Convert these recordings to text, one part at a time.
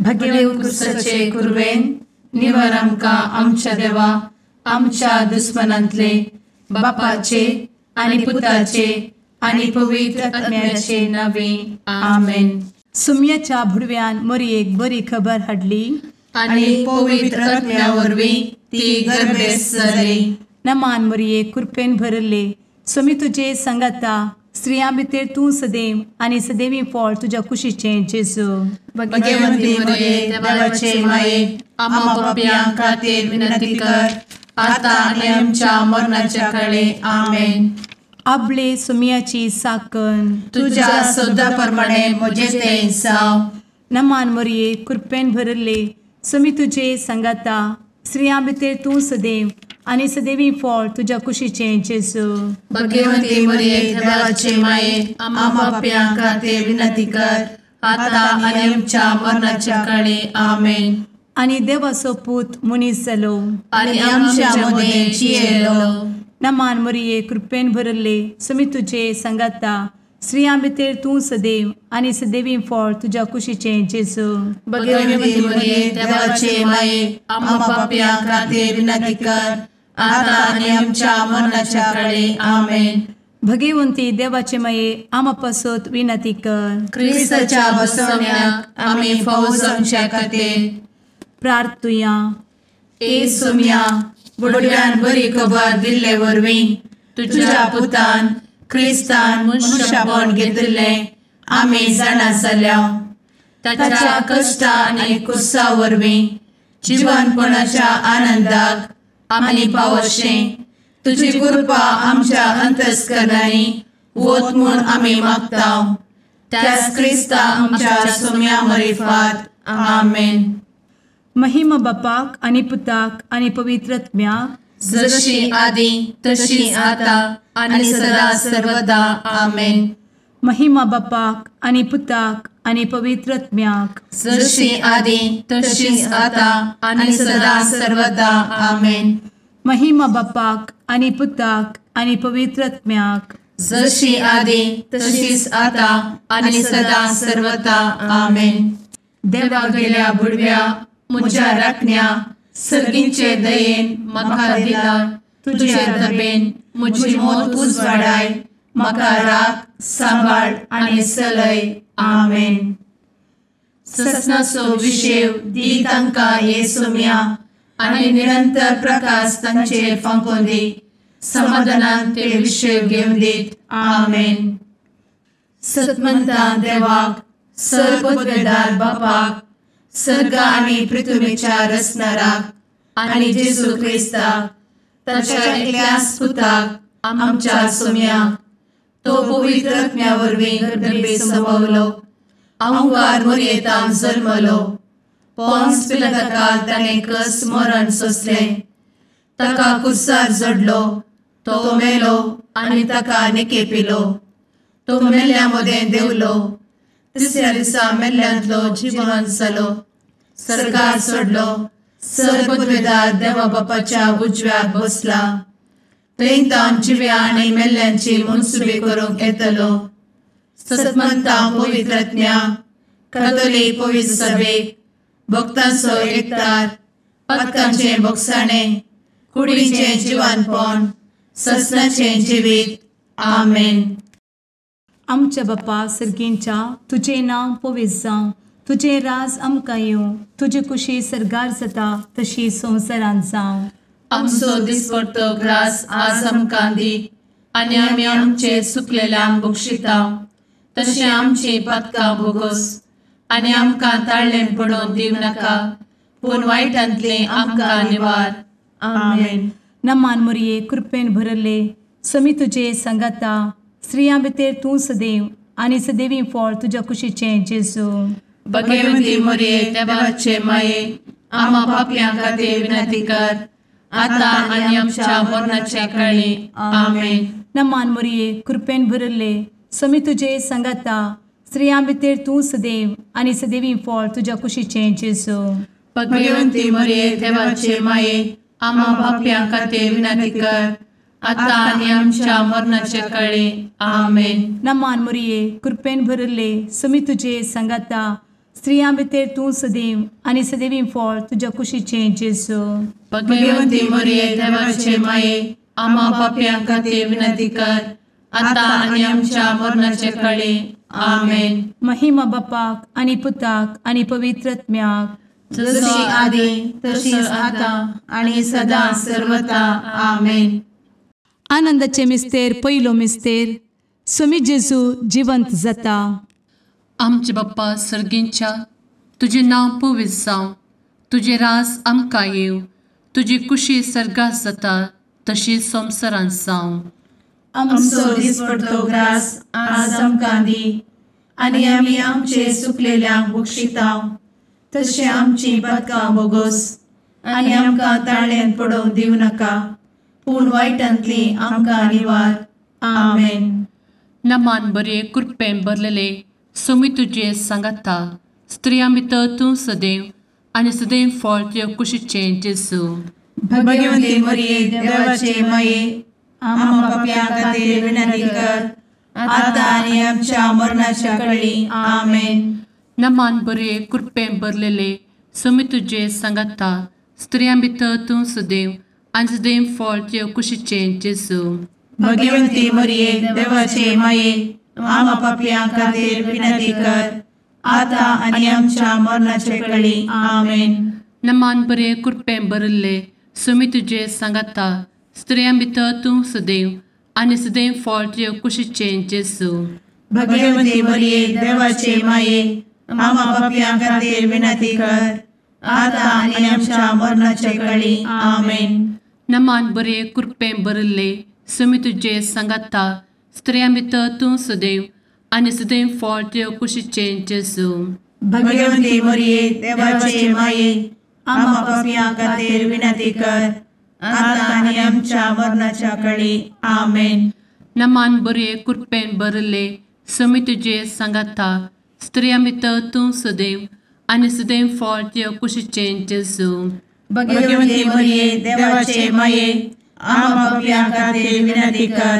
भगेव कुरवेन निवर आमकां आमच्या देवा आमच्या दुस्मनांतले बापाचे आनी पुताचे आनी पवित्र आत्म्याचे नावे आमेन. सुम्याच्या भुडव्यान मोरयेक बरी खबर हाडली आनी पवित्र आत्म्या वरवीं ती गर्भेस्त जाली. नमान मोरये, कृपेन भरले, स्वामी तुजे संगाता, स्त्रियां भितर तूं सदैव आनी सदैवी फळ तुज्या कुशीचें जेजू. भगवंती मोरये, देवाचे माये, आम्हा पापयां खातीर विनंती कर आता आनी आमच्या मरणाच्या काळे. आमेन. आपले सुम्याची साकन तुज्या सदा प्रमाणे म्हजें तें जावं. नमान मोरये, कृपेन भरले, स्वामी तुजे संगाता, स्त्रियां भितर तूं सदैव आनी सदैवी फळ तुज्या कुशीचें जेजू. भगवंती मोरये, देवाचे माये, आम्हा पापयां खातीर विनंती कर आता आनी आमच्या मरणाच्या काळे. आमेन. आनी देवाचो पूत मनीस जालो आनी आमच्या मदें जियेलो. नमान मोरये, कृपेन भरले, स्वामी तुजे संगाता, स्त्रियां भितर तूं सदैव आनी सदैवी फळ तुज्या कुशीचें जेजू. भगवंती मोरये, देवाचे माये, आम्हा पापयां खातीर विनंती कर आता आनी आमच्या मरणाच्या काळे. आमेन. भगवंती देवाचे माये, आम्हा पासत विनंती कर. क्रिस्ताच्या बसवण्याक आमी फावो जावच्या खातीर प्रार्थुया. ए सुम्या, बुडव्यान बरी खबर दिल्ले वरवीं तुज्या पुतान क्रिस्तान मनशापण घेतिल्लें आमी जाणा जाल्या. ताच्या कश्टा आनी कुसा वरवीं जिवनपणाच्या आनंदाक आमी पावशें तुजी कृपा आमच्या अंतस्करणांनी वत म्हूण आमी मागता. त्याच क्रिस्ता आमच्या सुम्या मरिफात. आमेन. महिमा बापाक आनी पुताक आनी पवित्र आत्म्याक, जशी आदी तशी आता आनी सदा सर्वदा. आमेन. महिमा बापाक आनी पुताक आनी पवित्र आत्म्याक, जशी आदी तशी आता आनी सदा सर्वदा. आमेन. महिमा बापाक आनी पुताक आनी पवित्र आत्म्याक, जशी आदी तशीच आता आनी सदा सर्वदा. आमेन. देवा गेल्या बुडव्या म्हज्या राखण्या सर्गींचे दयेन म्हाका दिला तुजे दबेन म्हजी मोत उजवाडाय, म्हाका राख सांबाळ आनी चलय. आमेन. ससनाचो विशेव दी तांकां हे सुम्या आनी निरंतर प्रकाश तांचेर फांकोवन दी, समाधानान ते विशेव घेवन दीत. आमेन. सतमंता देवाक, सर्वपदवेदार बापाक, सर्ग आनी पृथ्वीच्या रचणाराक आनी जेजू क्रिस्ताक ताच्या एकल्याच पुताक आमच्या सुम्याक, तो पवित्र आत्म्या वरवीं गर्भे संभवलो, अहंकार मोरयेतान जल्मलो, पोन्स पिलाताकाल ताणें कस मरण सोंसलें, ताका कुर्सार जडलो, तो मेलो आनी ताका निकेपिलो, तो मेल्ल्या मदें देंवलो, तिसऱ्या दिसा मेल्ल्यांतलो जिवन जालो, सर्गार सोडलो, सर्वपदवेदार देवा बापाच्या उजव्याक बसला, थंय तावन जिव्या आनी मेल्ल्यांची मनसुबी करूंक येतलो. सतमंता पवित्र आत्म्या, कातोलीक पवित्र सभेक, भक्तांचो एकतार, पातकांचें भोगसाणें, कुडीचें जिवानपण, ससनाचें जिवीत. आमेन. आमच्या बापा सर्गींच्या, तुजें नांव पवित्र जावं, तुजें राज आमकां येवं, तुजी कुशी सर्गार जाता तशी संवसारांत जावं. आमचो दिसपडतो ग्रास आज आमकां दी आनी आमी आमचे सुकलेल्यांक बक्षिता तशें आमची पातकां भोगोस आनी आमकां ताळ्ळें पडोवन दिवं नाका, पूण वायटांतलें आमकां निवार. आमेन. नमान मोरये, कृपेन भरले, स्वामी तुजे संगाता, स्त्रियां भितर तूं सदैव आनी सदैवी फळ तुज्या कुशीचें जेजू. भगवंती मोरये, देवाचे माये, आम्हा पापयां खातीर विनंती कर आता आनी आमच्या मरणाच्या काळी. आमेन. नमान मोरये, कृपेन भरले, स्वामी तुजे संगाता, स्त्रियां भितर तूं सदैव आनी सदैवी फळ तुज्या कुशीचें जेजू. भगवंती मोरये, देवाचे माये, आम्हा पापयां खातीर विनंती कर आता आनी आमच्या मरणाच्या काळी. आमेन. नमान मोरये, कृपेन भरले, स्वामी तुजे संगाता, स्त्रियां भितर तूं सदैव आनी सदैवी फळ तुज्या कुशीचें जेजू. भगवंती मरिये देवाचे माये, आम्हा पापयां खातीर विनंती कर, आतां आनी आमच्या मरणाचे कळे. आमेन. महिमा बापाक आनी पुताक आनी पवित्र आत्म्याक, जशी आदी तशीच आतां आनी सदां सर्वता. आमेन. आनंदाचे मिस्तेर पयलो मिस्तेर, स्वामी जेजू जिवंत जाता. आमचे बाप्पा सर्गींच्या, तुजें नांव पवित्र जावं, तुजें राज आमकां येवं, तुजी कुशी सर्गात जाता तशी संवसारांत जावं. आमचो दिसपडतो ग्रास आज आमकां दी, आनी आमी आमचे सुकलेल्यांक बक्षिता तशें आमची पातकां बोगोस, आनी आमकां ताळ्यांत पडोवंक दिवं नाका, पूण वायटांतली आमकां निवार. आमेन. नमान बरे कृपेन भरलेले स्वामी तुजे सांगाता, स्त्रियां भितर तूं सदैव आनी सदैव फळ तुज्या कुशीचें जेजू. भगवंती मरिये देवाचे माये, आम्हा पापयां खातीर विनंती कर, आतां आनी आमच्या मरणाच्या कळी. आमेन. नमान बरे कृपेन भरलेले स्वामी तुजे सांगाता, स्त्रियां भितर तूं सदैव आनी सदैव फळ तुज्या कुशीचें जेजू. भगवंती मरिये देवाचे माये, आम्हा पापयां खातीर विनंती कर, आतां आनी आमच्या मरणाचे कळी. आमेन. नमान बरे कृपेन भरिल्ले स्वामी तुजे सांगाता, स्त्रियां भितर तूं सदैव आनी सदैव फळ तुज्या कुशीचें जेजू. भगवंती मरिये देवाचे माये, आम्हा पापयां खातीर विनंती कर, आतां आनी आमच्या मरणाचे कळी. आमेन. नमान बरे कृपेन भरिल्ले स्वामी तुजे सांगाता, स्त्रियां भितर तूं सदैव आनी सदैव फळ तुज्या कुशीचें जेजू. भगवंती मरिये देवाचे माये, आम्हा पापयां खातीर विनंती कर, आतां आनी आमच्या मरणाच्या कळी. आमेन. नमान बरे कृपेन भरिल्ले स्वामी तुजे सांगाता, स्त्रियां भितर तूं सदैव आनी सदैव फळ तुज्या कुशीचें जेजू. भगवंती मरिये देवाचे माये, आम्हा पापयां खातीर विनंती कर,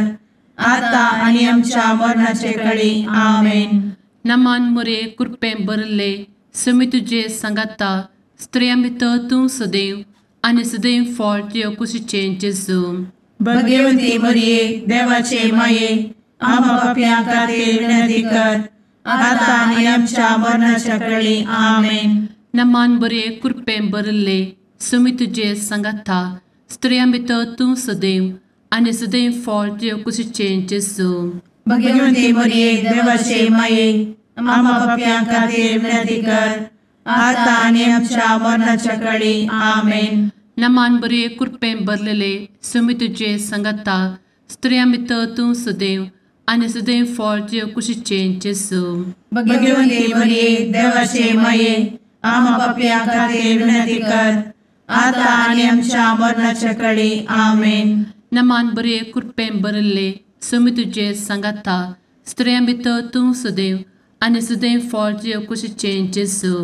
आतां आनी आमच्या मरणाचे कळी. आमेन. नमान मरिये कृपेन भरिल्ले स्वामी तुजे सांगाता, स्त्रियां भितर तूं सदैव आनी सदैव फळ तुज्या कुशीचें जेजू. भगवंती मरिये देवाचे माये, आम्हा पापयां खातीर विनंती कर, आतां आनी आमच्या मरणाच्या कळी. आमेन. नमान बरे कृपेन भरिल्ले स्वामी तुजे सांगाता, स्त्रियां भितर तूं सदैव आनी सदैव फळ तुज्या कुशीचें जेजू. भगवंती मरिये देवाचे माये, आम्हा पापयां खातीर विनंती कर, आतां आनी आमच्या मरणाच्या कळी. आमेन. नमान बरे कृपेन भरलेले स्वामी तुजे सांगाता, स्त्रियां भितर तूं सदैव आनी सदैव फळ तुज्या कुशीचें जेजू. भगवंती मरिये देवाचे माये, आम्हा पापयां खातीर विनंती कर, आतां आनी आमच्या मरणाच्या कळी. आमेन. नमान बरे कृपेन भरिल्ले स्वामी तुजे सांगाता, स्त्रियां भितर तूं सदैव आनी सदैव फळ तुज्या कुशीचें जेजू.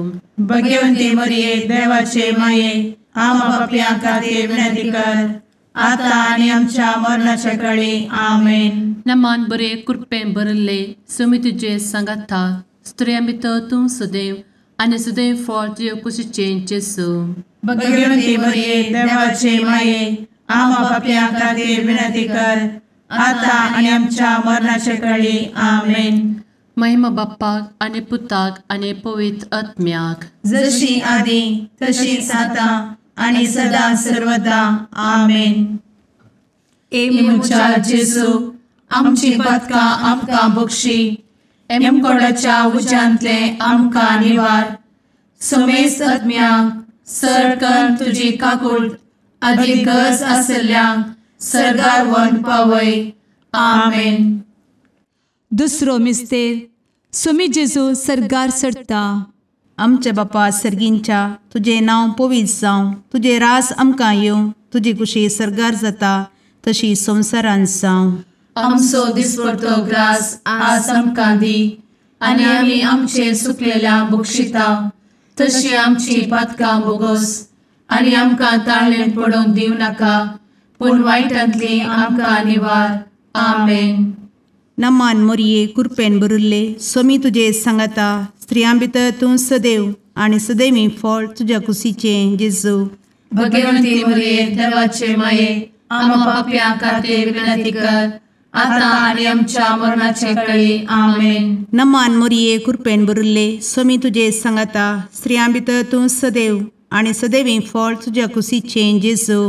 भगवंती मरिये देवाचे माये, आम्हा पापयां खातीर विनंती कर, आतां आनी आमच्या मरणाच्या कळी. आमेन. नमान बरे कृपेन भरिल्ले स्वामी तुजे सांगाता, स्त्रियां भितर तूं सदैव आनी सदैव फळ तुज्या कुशीचें जेजू. भगवंती मरिये देवाचे माये, आम्हा पापयां खातीर विनंती कर, आतां आनी आमच्या मरणाच्या कळी. आमेन. महिमा बाप्पाक आनी पुताक आनी पवित्र आत्म्याक, जशी आदी तशीच आतां आनी सदां सर्वदा. आमेन. ए म्हज्या जेजू, आमची पातकां आमकां बक्षी, एमकोडाच्या उज्यांतले आमकां निवार, समेस्त आत्म्यांक सरकन तुजी काकूट आदी गरज आशिल्ल्यांक सर्गार व्हरून पावय. आमेन. दुसरो मिस्तेर, स्वामी जेजू सर्गार चडटा. आमच्या बापा सर्गींच्या, तुजें नांव पवित्र जावं, तुजें राज आमकां येवं, तुजी कुशी सर्गार जाता तशी संवसारांत जावं. आमचो दिसपडतो ग्रास आज आमकां दी, आनी आमी आमचे सुकलेल्या बक्षिता तशी आमची पातकां बोगोस, आनी आमकां ताळ्ळेंत पडोवंक दिवं नाका, पूण वायटांतली आमकां निवार. आमेन. नमान मोरये कृपेन भरिल्ले स्वामी तुजे सांगाता, स्त्रियां भितर तूं सदैव आनी सदैवी फळ तुज्या कुशीचें जेजू। भगवंती मरिये देवाचे माये आम्हा पाप्यां खातीर विनंती कर आता आनी आमच्या मरणाचे वेळी। आमेन। नमान मरिये कृपेन भरिल्ले स्वामी तुजे सांगाता स्त्रियां भितर तूं सदैव आनी सदैवी फळ तुज्या कुशीचें जेजू।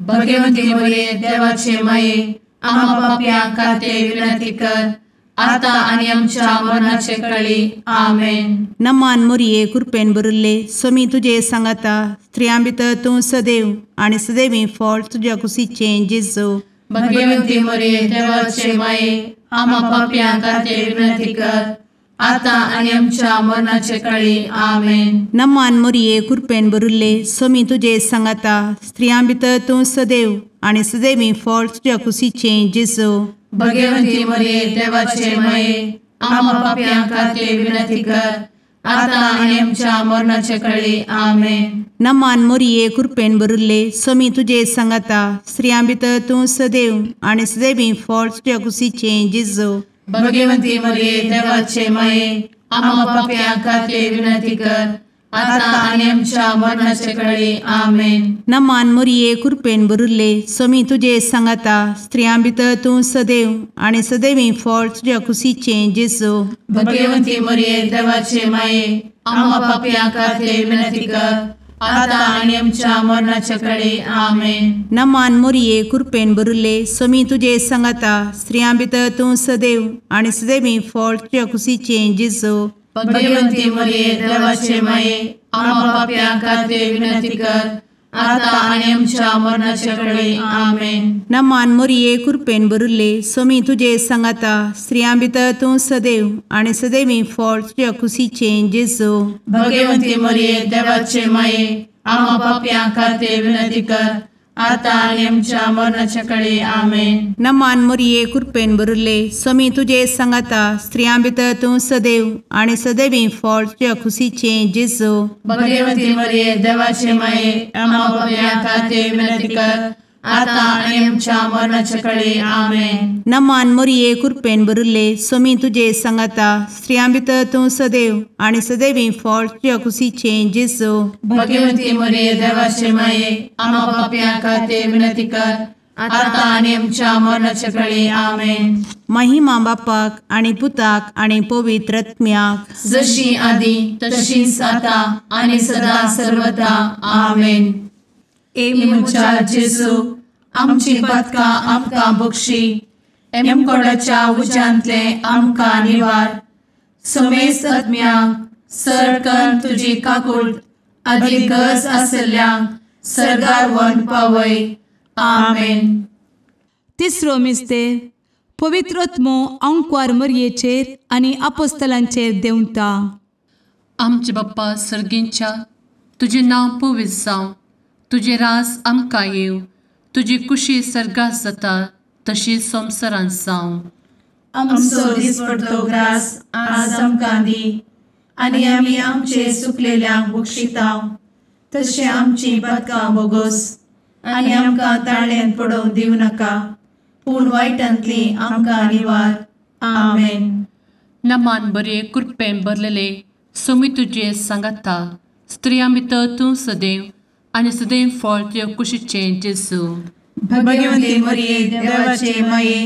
भगवंती मरिये देवाचे माये आम्हा पाप्यां खातीर विनंती कर आता आनी आमच्या मरणाचे वेळी। आमेन। नमान मरिये कृपेन भरिल्ले स्वामी तुजे सांगाता स्त्रियां भितर तूं सदैव आनी सदैवी फळ तुज्या कुशीचें जेजू। भगवंती मरिये देवाचे माये आम्हा पाप्यां खातीर विनंती कर आता आनी आमच्या मरणाचे वेळी। आमेन। नमान मरिये कृपेन भरिल्ले स्वामी तुजे सांगाता स्त्रियां भितर तूं सदैव आनी सदैवी फळ तुज्या कुशीचें जेजू। भगवंती मरिये देवाचे माये आम्हा पाप्यां खातीर विनंती कर आता आनी आमच्या मरणाचे वेळी। आमेन। नमान मरिये कृपेन भरिल्ले स्वामी तुजे सांगाता स्त्रियां भितर तूं सदैव आनी सदैवी फळ तुज्या कुशीचें जेजू। भगवंती मरिये देवाचे माये आम्हा पाप्यां खातीर विनंती कर आता आनी आमच्या मरणाचे वेळी। आमेन। नमान मरिये कृपेन भरिल्ले स्वामी तुजे सांगाता स्त्रियां भितर तूं सदैव आनी सदैवी फळ तुज्या कुशीचें जेजू। भगवंती मरिये देवाचे माये आम्हा पाप्यां खातीर विनंती कर आता आनी आमच्या मरणाचे वेळी। आमेन। नमान मरिये कृपेन भरिल्ले स्वामी तुजे सांगाता स्त्रियां भितर तूं सदैव आनी सदैवी फळ तुज्या कुशीचें जेजू। भगवंती मरिये देवाचे माये आम्हा पाप्यां खातीर विनंती कर आता आनी आमच्या मरणाचे वेळी। आमेन। नमान मरिये कृपेन भरिल्ले स्वामी तुजे सांगाता स्त्रियां भितर तूं सदैव आनी सदैवी फळ तुज्या कुशीचें जेजू। भगवंती मरिये देवाचे माये आम्हा पाप्यां खातीर विनंती कर आता आनी आमच्या मरणाचे वेळी। आमेन। नमान मरिये कृपेन भरिल्ले स्वामी तुजे सांगाता स्त्रियां भितर तूं सदैव आनी सदैवी फळ तुज्या कुशीचें जेजू। भगवंती मरिये देवाचे माये आम्हा पाप्यां खातीर विनंती कर आता आनी आमच्या मरणाचे वेळी। आमेन। नमान मरिये कृपेन भरिल्ले स्वामी तुजे सांगाता स्त्रियां भितर तूं सदैव आनी सदैवी फळ तुज्या कुशीचें जेजू। भगवंती मरिये देवाचे माये आम्हा पाप्यां खातीर विनंती कर आता आनी आमच्या मरणाचे वेळी। आमेन। महिमा बापाक आनी पुताक आनी पवित्र आत्म्याक जशी आदी तशीच आता आनी सदा सर्वदा। आमेन। ए म्हज्या जेजू आमची पातकां आमकां बक्षी एमकोडाच्या उज्यांतले आमकां निवार समेस्त आत्म्यांक सरकन तुजी काकूट आदी गरज आशिल्ल्यांक सर्गार व्हरून पावय। आमेन। तिसरो मिस्तेर पवित्र आत्मो आंकवार मरयेचेर आनी आपोस्तलांचेर देंवता। आमचे बाप्पा सर्गींच्या तुजें नांव पवित्र जावं, तुजें राज आमकां येवं, तुजी कुशी सर्गात जाता तशी संवसारांत जावं। आमचो दिसपडतो ग्रास आज आमकां दी आनी आमी आमचे सुकलेल्यांक बक्षिता तशें आमची पातकां बोगोस आनी आमकां ताळ्यान पडोवंक दिवं नाका पूण वायटांतली आमकां निवार। आमेन। नमान बरे कृपेन भरलेले स्वामी तुजे सांगाता स्त्रियां भितर तूं सदैव आनी सदैव फळ तुज्या कुशीचें जेजू। भगवंती मरिये देवाचे माये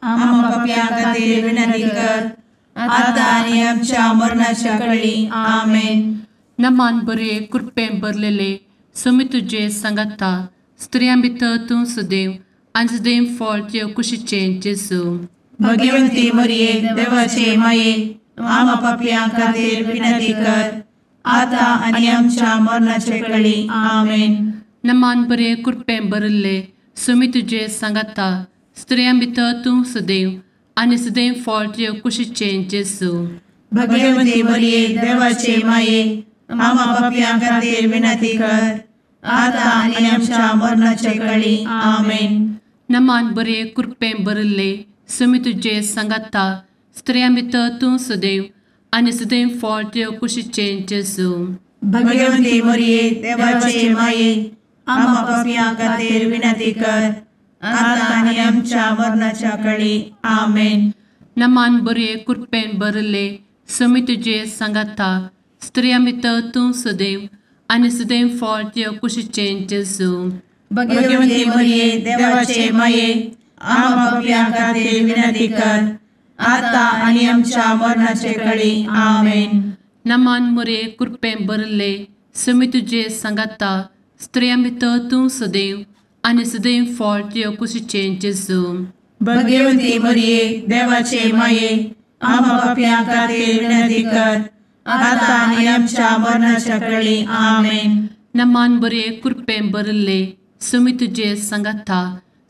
आम्हा पाप्यां खातीर विनंती कर आता आनी आमच्या मरणाच्या वेळी। आमेन। नमान बरे कृपेन भरलेले स्वामी तुजे सांगाता स्त्रियां भितर तूं सदैव आनी सदैव फळ तुज्या कुशीचें जेजू। भगवंती मरिये देवाचे माये आम्हा पाप्यां खातीर विनंती कर आता आनी आमच्या मरणाचे वेळी। आमेन। नमान बरे कृपेन भरिल्ले स्वामी तुजे सांगाता स्त्रियां भितर तूं सदैव आनी सदैव फळ तुज्या कुशीचें जेजू। भगवंती मरिये देवाचे माये आम्हा पाप्यां खातीर विनंती कर आता आनी आमच्या मरणाचे वेळी। आमेन। नमान बरे कृपेन भरिल्ले स्वामी तुजे सांगाता स्त्रियां भितर तूं सदैव आनी सदैव फळ तुज्या कुशीचें जेजू। भगवंती मरिये देवाचे माये आम्हा पाप्यां खातीर विनंती कर आता आनी आमच्या मरणाच्या वेळी। आमेन। नमान बरे कृपेन भरिल्ले समी तुजे सांगाता, स्त्रियां भितर तूं सदैव आनी सदैव फळ तुज्या कुशीचें जेजू। भगवती मरिये देवाचे माये, आम्हा पाप्यां खातीर विनंती कर, आता आनी आमच्या मरणाचे कळी। आमेन। नमान मोरये, कृपेन भरिल्ले, समी तुजे सांगाता, स्त्रियां भितर तूं सदैव आनी सदैव फळ तुज्या कुशीचें जेजू। भगवती मरिये देवाचे माये, आम्हा पाप्यां खातीर विनंती कर, आता आनी आमच्या मरणाच्या कळी। आमेन। नमान बरे, कृपेन भरिल्ले, समी तुजे सांगाता,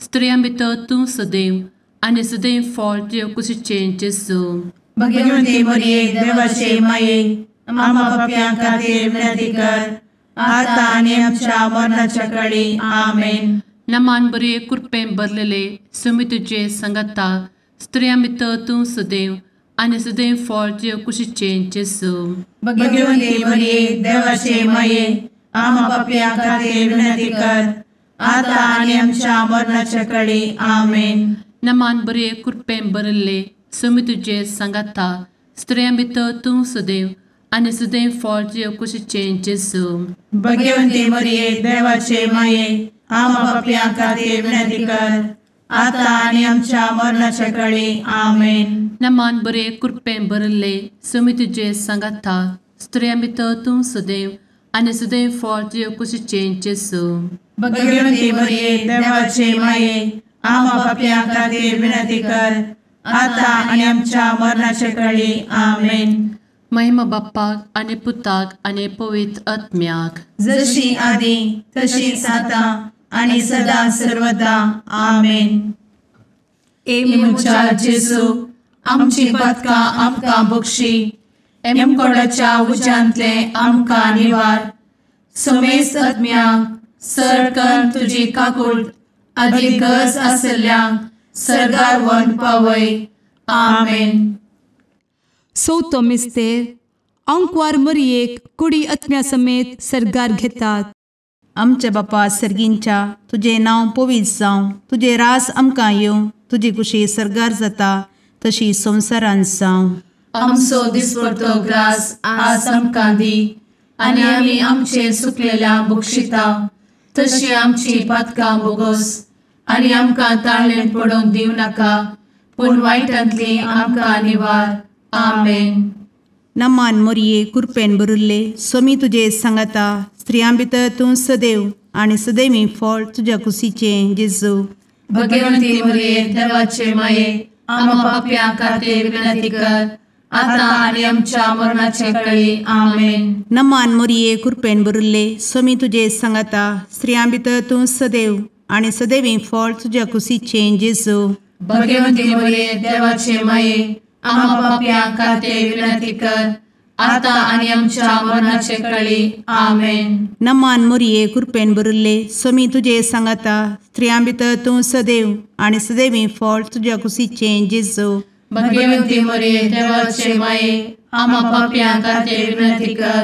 स्त्रियां भितर तूं सदैव आनी सदैव फळ तुज्या कुशीचें जेजू। भगवती मरिये देवाचे माये, आम्हा पाप्यां खातीर विनंती कर, आता आनी आमच्या मरणाच्या कळी। आमेन। नमान बरे, कृपेन भरिल्ले, समी तुजे सांगाता, स्त्रियां भितर तूं सदैव आनी सदैव फळ तुज्या कुशीचें जेजू। भगवती मरिये देवाचे माये, आम्हा पाप्यां खातीर विनंती कर, आता आनी आमच्या मरणाच्या कळी। आमेन। नमान बरे, कृपेन भरिल्ले, समी तुजे सांगाता, स्त्रियां भितर तूं सदैव आनी सदैव फळ तुज्या कुशीचें जेजू। भगवती मरिये देवाचे माये, आम्हा पाप्यां खातीर विनंती कर, आता आनी आमच्या मरणाच्या कळी। आमेन। नमान बरे, कृपेन भरिल्ले, समी तुजे सांगाता, स्त्रियां भितर तूं सदैव आनी सदैव फळ तुज्या कुशीचें जेजू। भगवती मरिये देवाचे माये, आम्हा पाप्यां खातीर विनंती कर, आता आनी आमच्या मरणाच्या कळी। आमेन। महिमा बाप्पाक आनी पुताक आनी पवित्र आत्म्याक, जशी आदी तशीच आता आनी सदा सर्वदा। आमेन। ए म्हज्या जेजू, आमची पातकां आमकां बक्षी, एमकोडाच्या उज्यांतले आमकां निवार, समेस्त आत्म्यांक सरकन तुजी काकूट आदी गरज आसल्ल्यांक सर्गार व्हरून पावय। आमेन। चवथो मिस्तेर, आंकवार मरियेक कुडी आत्म्या समेत सर्गार घेतात। आमच्या बापा सर्गींच्या, तुजें नांव पवित्र जावं, तुजें राज आमकां येवं, तुजी कुशी सर्गार जाता तशी संवसारांत जावं। आमचो दिसपडतो ग्रास आज आमकां दी, आनी आमी आमचे सुकलेल्या बक्षिता तशी आमची पातकां बोगोस, आनी आमकां ताळेन पडोवंक दिवं नाका, पूण वायटांतली आमकां निवार। आमेन। नमान मोरये, कृपेन भरिल्ले, स्वामी तुजे सांगाता, स्त्रियां भितर तूं सदैव आनी सदैवी फळ तुज्या कुशीचें जेजू। भगवती मरिये देवाचे माये, आम्हा पाप्यां खातीर विनंती कर, आता आनी आमच्या मरणाचे कळी। आमेन। नमान मोरये, कृपेन भरिल्ले, स्वामी तुजे सांगाता, स्त्रियां भितर तूं सदैव आनी सदैवी फळ तुज्या कुशीचें जेजू। भगवती मरिये देवाचे माये, आम्हा पाप्यां खातीर विनंती कर, आता आनी आमच्या मरणाचे कळी। आमेन। नमान मोरये, कृपेन भरिल्ले, स्वामी तुजे सांगाता, स्त्रियां भितर तूं सदैव आनी सदैवी फळ तुज्या कुशीचें जेजू। भगवती मरिये देवाचे माये, आम्हा पाप्यां खातीर विनंती कर,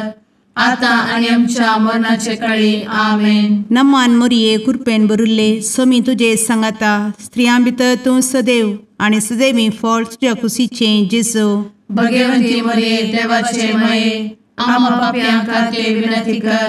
आता आनी आमच्या मरणाचे कळी। आमेन। नमान मोरये, कृपेन भरिल्ले, स्वामी तुजे सांगाता, स्त्रियां भितर तूं सदैव आनी सदैवी फळ तुज्या कुशीचें जेजू। भगवती मरिये देवाचे माये, आम्हा पाप्यां खातीर विनंती कर,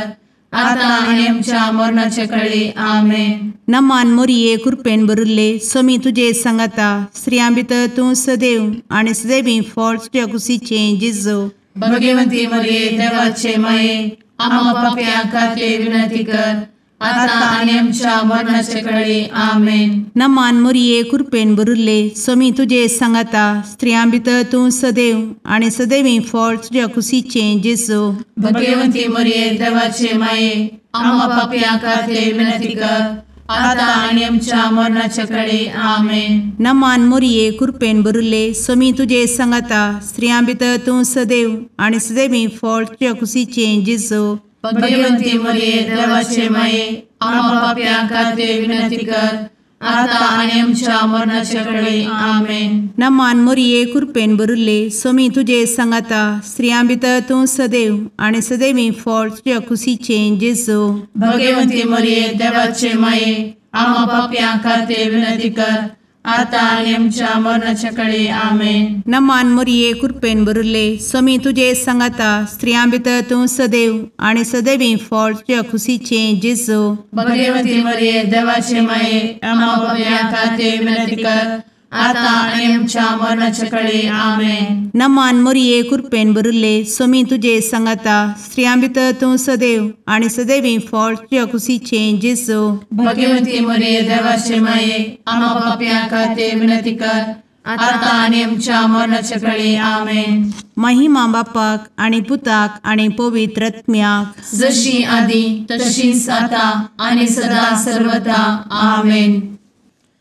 आता आनी आमच्या मरणाचे कळी। आमेन। नमान मोरये, कृपेन भरिल्ले, स्वामी तुजे सांगाता, स्त्रियां भितर तूं सदैव आनी सदैवी फळ तुज्या कुशीचें जेजू। भगवती मरिये देवाचे माये, आम्हा पाप्यां खातीर विनंती कर, आता आनी आमच्या मरणाचे कळी। आमेन। नमान मोरये, कृपेन भरिल्ले, स्वामी तुजे सांगाता, स्त्रियां भितर तूं सदैव आनी सदैवी फळ तुज्या कुशीचें जेजू। भगवती मरिये देवाचे माये, आम्हा पाप्यां खातीर विनंती कर, आता आनी आमच्या मरणाचे कळी। आमेन। नमान मोरये, कृपेन भरिल्ले, स्वामी तुजे सांगाता, स्त्रियां भितर तूं सदैव आनी सदैवी फळ तुज्या कुशीचें जेजू। भगवती मरिये देवाचे माये, आम्हा पाप्यां खातीर विनंती कर, आता आनी आमच्या मरणाचे कळी। आमेन। नमान मोरये, कृपेन भरिल्ले, स्वामी तुजे सांगाता, स्त्रियां भितर तूं सदैव आनी सदैवी फळ तुज्या कुशीचें जेजू। भगवती मरिये देवाचे माये, आम्हा पाप्यां खातीर विनंती कर, आतां आनी आमच्या मरणाच्या कळे. आमेन. नमान मोरये कृपेन भरिल्ले, स्वामी तुजे सांगाता, स्त्रियां भितर तूं सदैव आनी सदैवी फळ तुज्या खुशीचें जेजू. भगवती मरिये देवाचे माये, आम्हा पाप्यां खातीर विनंती कर, आतां आनी आमच्या मरणाच्या कळे. आमेन. नमान मोरये कृपेन भरिल्ले, स्वामी तुजे सांगाता, स्त्रियां भितर तूं सदैव आनी सदैवी फळ तुज्या खुशीचें जेजू. भगवती मरिये देवाचे माये, आम्हा पाप्यां खातीर विनंती कर, आतां आनी आमच्या मरणाच्या कळे. आमेन. महिमा बापाक आनी पुताक आनी पवित्र आत्म्याक, जशी आदी तशीच आतां आनी सदा सर्वदा. आमेन.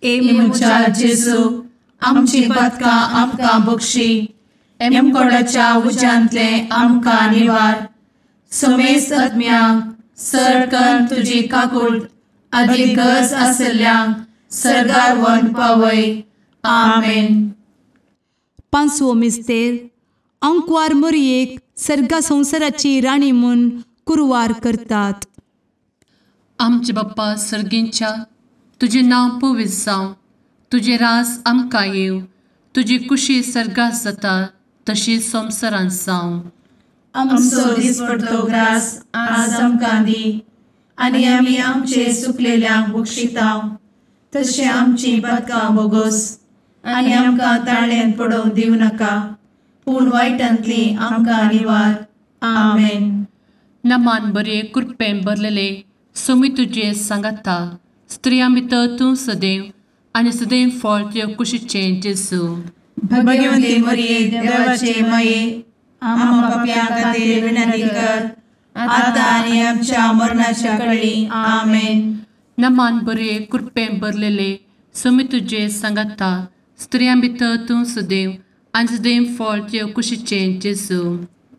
ए म्हज्या जेजू, आमची पातकां आमकां बक्षी, एमकोडाच्या उज्यांतले आमकां निवार, समेस्त आत्म्यांक सरकन तुजी काकूट आदी गरज आशिल्ल्यांक सर्गार व्हरून पावय. आमेन. पांचवो मिस्तेर. आंकवार मोरयेक सर्गा संवसाराची राणी म्हूण कुरवार करतात. आमचे बाप्पा सर्गींच्या, तुजें नांव पवित्र जावं, तुजें राज आमकां येवं, तुजी कुशी सर्गात जाता तशी संवसारांत जावं. आमचो दिसपडतो ग्रास आज आमकां दी, आनी आमी आमचे सुकलेल्यांक बक्षिता तशें आमची पातकां बोगोस, आनी आमकां ताळ्यांत पडोवंक दिवं नाका, पूण वायटांतली आमकां निवार. आमेन. नमान बरे कृपेन भरलेले, स्वामी तुजे सांगाता, स्त्रियां भितर तूं सदैव आनी सदैव फळ तुज्या कुशीचें जेजू. भगवती मरिये देवाचे माये, आम्हा पाप्यां खातीर विनंती कर, आतां आनी आमच्या मरणाच्या कळी. आमेन. नमान बरे कृपेन भरलेले, स्वामी तुजे सांगाता, स्त्रियां भितर तूं सदैव आनी सदैव फळ तुज्या कुशीचें जेजू.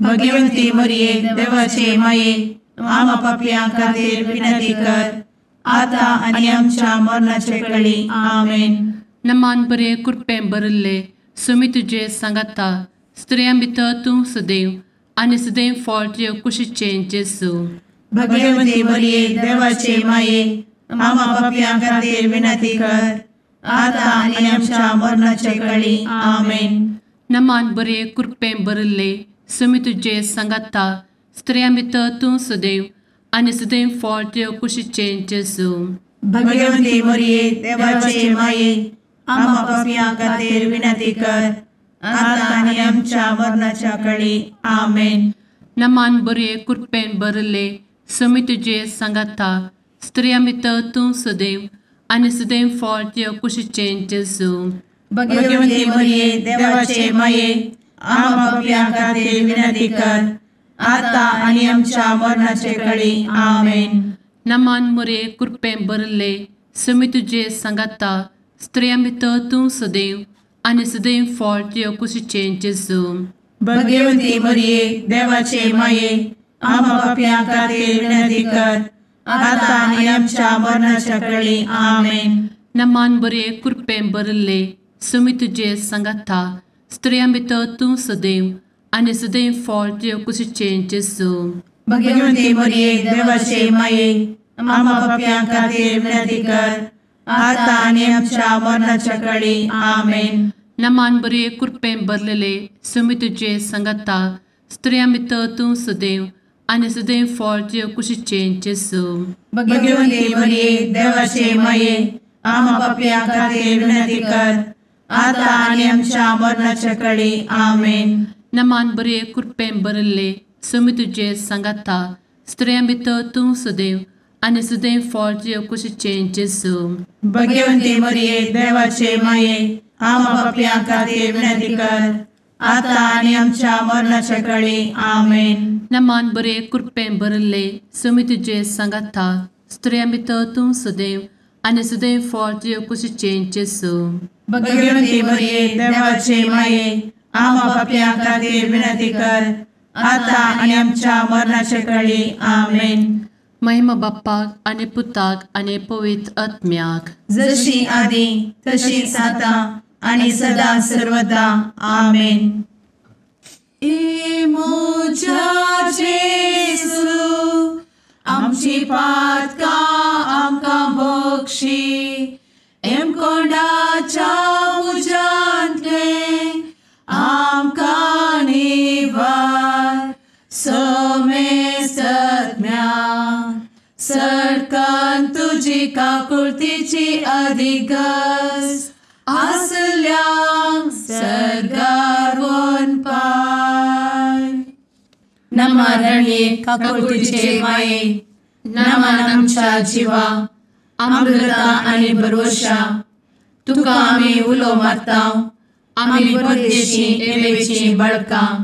भगवती मरिये देवाचे माये, आम्हा पाप्यां खातीर विनंती कर, आतां आनी आमच्या मरणाच्या कळी. आमेन. नमान बरे कृपेन भरिल्ले, स्वामी तुजे सांगाता, स्त्रियां भितर तूं सदैव आनी सदैव फळ तुज्या कुशीचें जेजू. भगवती मरिये देवाचे माये, आम्हा पाप्यां खातीर विनंती कर, आतां आनी आमच्या मरणाच्या कळी. आमेन. नमान बरे कृपेन भरिल्ले, स्वामी तुजे सांगाता, स्त्रियां भितर तूं सदैव आनी सदैव फळ तुज्या कुशीचें जेजू. भगवती मरिये देवाचे माये, आम्हा पाप्यां खातीर विनंती कर, आतां आनी आमच्या मरणाच्या कळी. आमेन. नमान बरे कृपेन भरिल्ले, स्वामी तुजे सांगाता, स्त्रियां भितर तूं सदैव आनी सदैव फळ तुज्या कुशीचें जेजू. भगवती मरिये देवाचे माये, आम्हा पाप्यां खातीर विनंती कर, आतां आनी आमच्या मरणाचे कळी. आमेन. नमान मरिये कृपेन भरिल्ले, स्वामी तुजे सांगाता, स्त्रियां भितर तूं सदैव आनी सदैव फळ तुज्या कुशीचें जेजू. भगवती मरिये देवाचे माये, आम्हा पाप्यां खातीर विनंती कर, आतां आनी आमच्या मरणाच्या कळी. आमेन. नमान बरे कृपेन भरिल्ले, स्वामी तुजे सांगाता, स्त्रियां भितर तूं सदैव आनी सदैव फळ तुज्या कुशीचें जेजू. भगवती मरिये देवाचे माये, आम्हा पाप्यां खातीर विनंती कर, आतां आनी आमच्या मरणाच्या कळी. आमेन. नमान बरे कृपेन भरलेले, स्वामी तुजे सांगाता, स्त्रियां भितर तूं सदैव आनी सदैव फळ तुज्या कुशीचें जेजू. भगवती मरिये देवाचे माये, आम्हा पाप्यां खातीर विनंती कर, आतां आनी आमच्या मरणाच्या कळी. आमेन. नमान बरे कृपेन भरिल्ले, स्वामी तुजे सांगाता, स्त्रियां भितर तूं सदैव आनी सदैव फळ तुज्या कुशीचें जेजू. भगवती मरिये देवाचे माये, आम्हा पाप्यां खातीर विनंती कर, आतां आनी आमच्या मरणाच्या कळी. आमेन. नमान बरे कृपेन भरिल्ले, स्वामी तुजे सांगाता, स्त्रियां भितर तूं सदैव आनी सदैव फळ तुज्या कुशीचें जेजू. भगवती मरिये देवाचे माये, आम्हा पाप्यां खातीर विनंती कर, आतां आनी आमच्या मरणाच्या कळी. आमेन. महिमा बाप्पाक आनी पुताक आनी पवित्र आत्म्याक, जशी आदी तशीच आतां आनी सदा सर्वदा. आमेन. ए म्हज्या जेजू, आमची पातकां आमकां बक्षी, एमकोंडाच्या तुजी काकुळतीची अधिगस आसल्यांक सर्गार वनपाय. नमा रणये काकुळतीचे माये, नमन आमच्या जिवा, अमृता आनी भरवशा, तुका आमी उलो मारता, आमी परदेशी एवेची बळकां,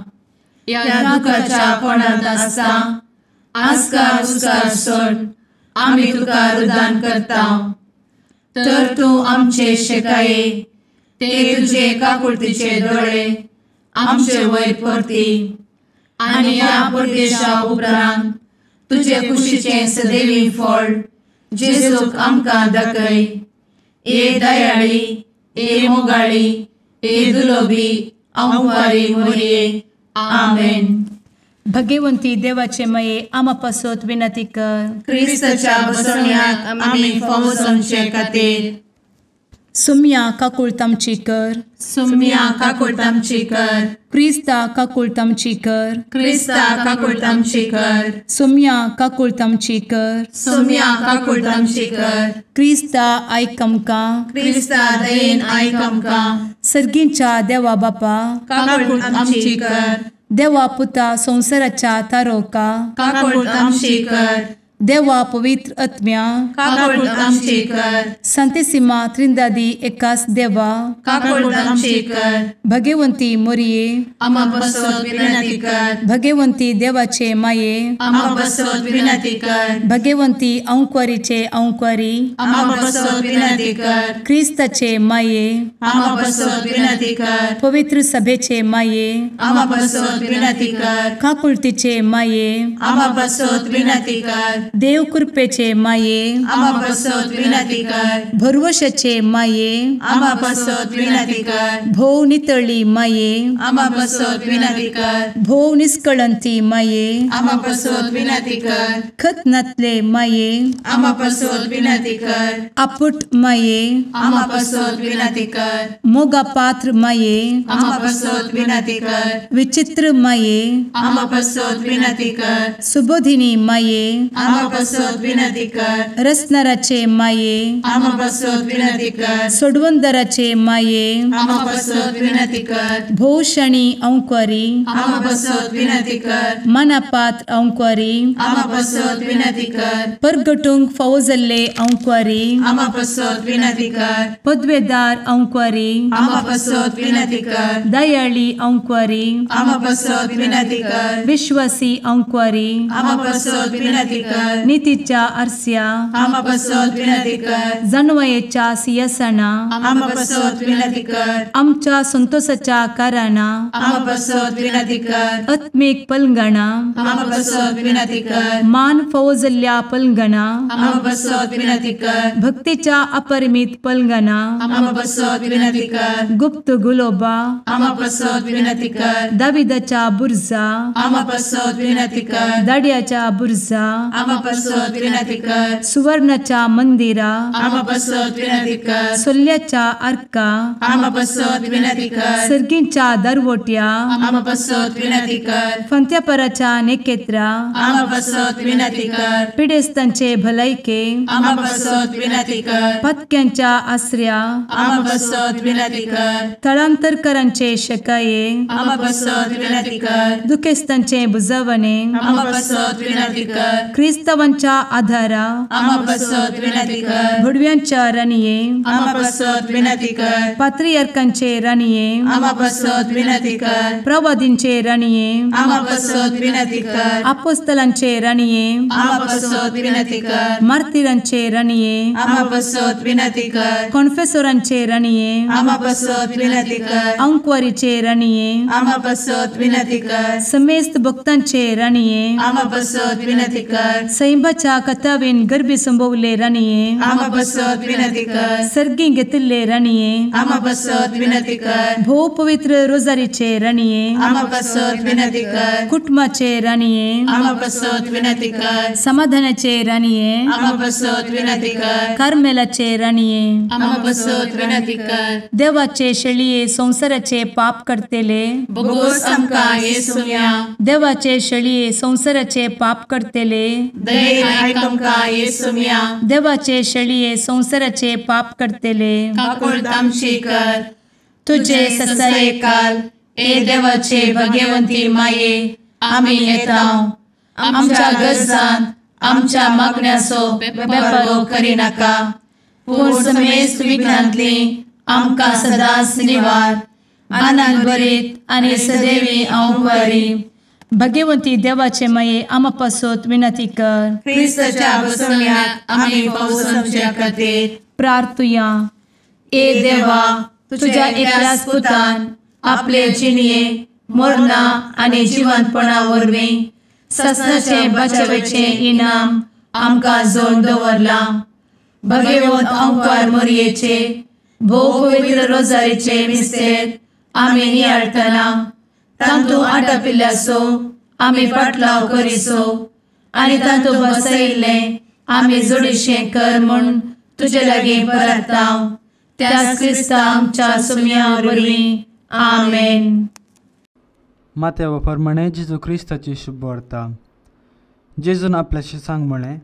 ह्या दुखाच्या कोणांत आसता आस्कार उस्कार सोड आमी तुका रुदान करता. तर तूं आमचे शेकाये ते तुजे काकुळतीचे दोळे आमचे वयर परती आनी ह्या परदेशा उपरांत तुजे कुशीचें सदैवी फळ जेजूक आमकां दाखय. ए दयाळी, ए मोगाळी, ए दुलोबी अंवारी मोरये. आमेन. भगवंती देवाचे मये आमा पासत विनंती कर. क्रिस्ताच्या बसवण्याक आमी फावो जावचे खातीर. सुम्या काकुळत आमची कर. सुम्या काकुळत आमची कर. क्रिस्ता काकुळत आमची कर. क्रिस्ता काकुळत आमची कर. सुम्या काकुळत आमची कर. सुम्या काकुळत आमची कर. क्रिस्ता आयक आमकां. क्रिस्ता दयेन आयक आमकां. सर्गींच्या देवा बापा काकुळत आमची कर. देवा पुता संवसाराच्या तारोका काकुळत आमची कर. देवा पवित्र आत्म्या काकुळत आमची कर. संतेसिमा त्रिंदादी एकास देवा काकुळत आमची कर. भगवंती मोरये आमा पासत विनंती कर. भगवंती देवाचे माये आमा पासत विनंती कर. भगवंती अंकुरीचे अंकुरी आमा पासत विनंती कर. क्रिस्ताचे माये आमा पासत विनंती कर. पवित्र सभेचे माये आमा पासत विनंती कर. काकुळतीचे माये आमा पासत विनंती कर. देव कृपेचे माये आमा पासत विनंती कर. भरवशाचे माये आमा पासत विनंती कर. भोव नितळी माये आमा पासत विनंती कर. भोव निष्कळंती माये आमा पासत विनंती कर. खत नातले माये आमा पासत विनंती कर. आपुट माये आमा पासत विनंती कर. मोगा पात्र माये आमा पासत विनंती कर. विचित्र माये आमा पासत विनंती कर. सुबोधिनी माये आमा पासत विनंती कर. रसनाराचे माये आमा पासत विनंती कर. सोडवंदराचे माये आमा पासत विनंती कर. भोवशणी अंकुरी आमा पासत विनंती कर. मनापात्र अंकुरी आमा पासत विनंती कर. परगटूंक फावो जाल्ले अंकुरी आमा पासत विनंती कर. पदवेदार अंकुरी आमा पासत विनंती कर. दयाळी अंकुरी आमा पासत विनंती कर. विश्वासी अंकुरी आमा पासत विनंती कर. नितीच्या आरस्या आमा पासत विनंती कर. जानवयेच्या सिंहासना आमा पासत विनंती कर. आमच्या संतोषाच्या कारणा आमा पासत विनंती कर. आत्मीक पलंगणा आमा पासत विनंती कर. मान फावो जाल्ल्या पलंगणा आमा पासत विनंती कर. भक्तीच्या अपरिमित पलंगणा आमा पासत विनंती कर. गुप्त गुलोबा आमा पासत विनंती कर. दाविदाच्या बुर्जा आमा पासत विनंती कर. दाड्याच्या बुर्जा आमा पासत विनंती कर. सुवर्णाच्या मंदिरा आमा पासत विनंती कर. सोल्ल्याच्या आर्का आमा पासत विनंती कर. सर्गींच्या दरवट्या आमा पासत विनंती कर. फंत्यापराच्या नेकेत्रा आमा पासत विनंती कर. पिडेस्तांचे भलायके आमा पासत विनंती कर. पत्क्यांच्या आसऱ्या आमा पासत विनंती कर. थळांतरकरांचे शकाये आमा पासत विनंती कर. दुखेस्तांचे बुजवणे आमा पासत विनंती कर. क्रिस्तावांच्या आधारा आमा पासत विनंती कर. भुडव्यांच्या राणये आमा पासत विनंती कर. पात्रियार्कांचे राणये आमा पासत विनंती कर. प्रवादींचे राणये आमा पासत विनंती कर. आपोस्तलांचे राणये आमा पासत विनंती कर. मार्तिरांचे राणये आमा पासत विनंती कर. कॉन्फेसोरांचे राणये आमा पासत विनंती कर. अंकुवारीचे राणये आमा पासत विनंती कर. समेस्त भक्तांचे राणये आमा पासत विनंती कर. सैंबाच्या कथावेन गर्भी संभवले राणये आमा पासत विनंती कर. सर्गी घेतिल्ले राणये आमा पासत विनंती कर. भोव पवित्र रोजारीचे राणये आमा पासत विनंती कर. कुटुंबाचे राणये आमा पासत विनंती कर. समाधानाचे राणये आमा पासत विनंती कर. कार्मेलाचे राणये आमा पासत विनंती कर. देवाचे शेळये संवसाराचे पाप करतेले बोगोस आमकां येसुम्या देवाचे शेळये संवसाराचे पाप करतेले दयेन आयक आमकां येसुम्या. देवाचे शेळये संवसाराचे पाप करतले काकुळट आमची कर. तुजे ससायेकाल ए देवाचे भगवंती माये आमी येता आमच्या गरजान आमच्या मागण्याचो बेपर्वो करिनाका पूण समेस्त विघ्नांतली आमकां सदांच निवार. आनंद भरीत आनी सदैवी अंवकारी. भगवंती देवाचे माये आमा पासत विनंती कर. क्रिस्ताच्या बसवण्याक आमी पावसाच्या खातीर प्रार्थुया. ए देवा तुझ्या एकल्याच पुतान आपले जिणये मरणा आनी जिवंतपणा वरवीं ससनाचे बचावेचे इनाम आमकां जोड दवरलां. भगवंत अंकार मोरयेचे भोव पवित्र रोजारीचे मिस्तेर आमी नियाळटना तांतू आटापिल्ल्याचो आमी पाटलाव करिसो आनी तांतू बसयिल्लें आमी जोडीशें कर म्हूण तुजे लागीं परता त्याच क्रिस्ता आमच्या सुम्या वरवीं. आमेन. मात्या प्रमाणे जेजू क्रिस्ताची शुभ वार्ता. जेजून आपल्याशी सांग म्हळें,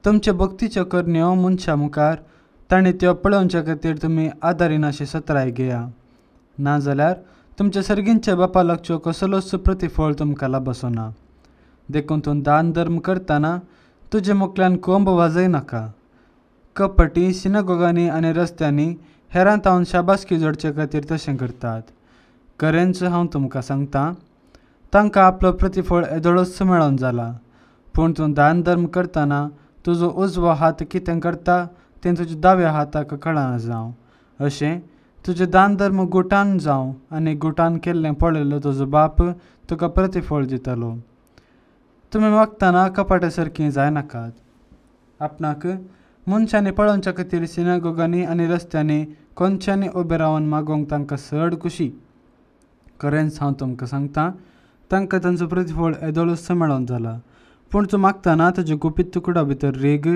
तुमचे भक्तीच्यो करण्यो मनशां मुखार तांणी त्यो पळोवच्या खातीर तुमी आदारिनाशी सत्राय घेया, नाजाल्यार तुमच्या सर्गींच्या बापा लागच्यो कसलोच प्रतिफळ तुमकां लाबसना. देखून तूं दान धर्म करतना तुजे मुखल्यान कोंब वाजय नाका. कपटी सिनागोगांनी आनी रस्त्यांनी हेरां तावन शाबासकी जोडचे खातीर तशें करतात. खरेंच हांव तुमकां सांगता, तांकां आपलो प्रतिफळ येदोळच मेळोन जाला. पूण तूं दान धर्म करतना तुजो उजवो हात कितें करता तें तुज्या दाव्या हाताक कळना जावं. अशें तुजें दान धर्म गुटान जावं आनी गुटान केल्लें पळयल्लो तुजो बाप तुका प्रतिफळ दितलो. तुमी वागतना कपाट्या सारकीं जायनाकात. आपणाक मनशांनी पळोवच्या खातीर सिनागोगांनी आनी रस्त्यांनी कोनशांनी उबे रावन मागोवंक तांकां चड खुशी. खरेंच हांव तुमकां सांगता, तांकां तांचो प्रतिफळ येदोळच मेळोन जाला. पूण तूं मागतना तुजें गुपीत तुकडा भितर रेग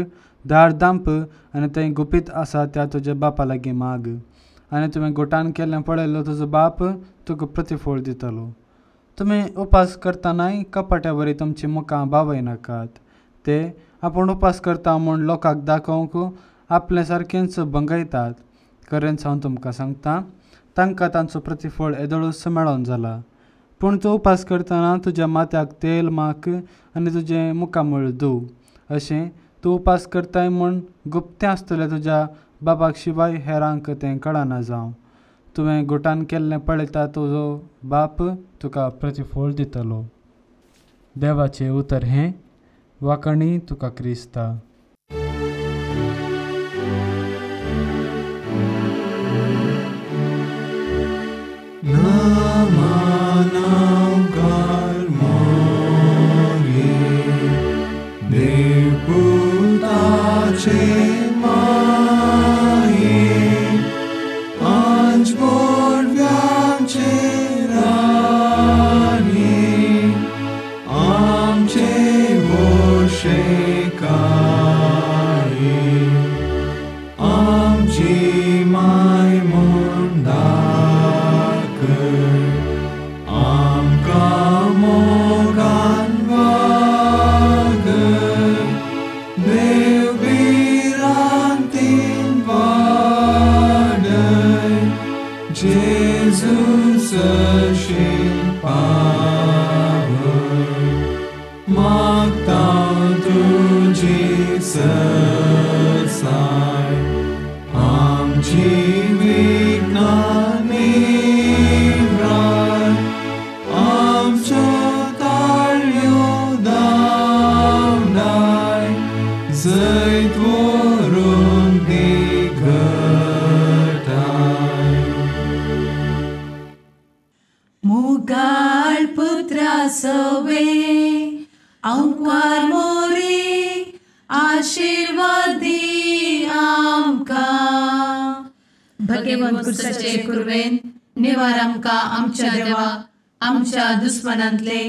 दार दांप आनी थंय गुपीत आसा त्या तुज्या बापा लागीं माग आनी तुवें गोटान केल्लें पळयल्लो तुजो बाप तुका प्रतिफळ दितलो. तुमी उपास करतनाय कपाट्या वरी तुमची मुखां बावयनाकात. ते आपूण उपास करता म्हूण लोकांक दाखोवंक आपले सारकेंच भंगयतात. खरेंच हांव तुमकां सांगता, तांकां तांचो प्रतिफळ येदोळच मेळोन जाला. पूण तूं उपास करतना तुज्या माथ्याक तेल माक आनी तुजें मुखामळ धूव. अशें तूं उपास करताय म्हूण गुप्तें आसतलें तुज्या बाबाक शिवाय हेरांक तें कळना जावं. तुवें गोटान केल्लें पळयता तुजो बाप तुका प्रतिफळ दितलो. देवाचें उतर हें. वाकणी तुका क्रिस्ता. आमच्या देवा आमच्या दुस्मनांतले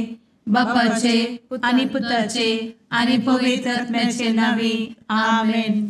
बापाचे आनी पुताचे आनी पवित्र आत्म्याचे नांवी. आमेन.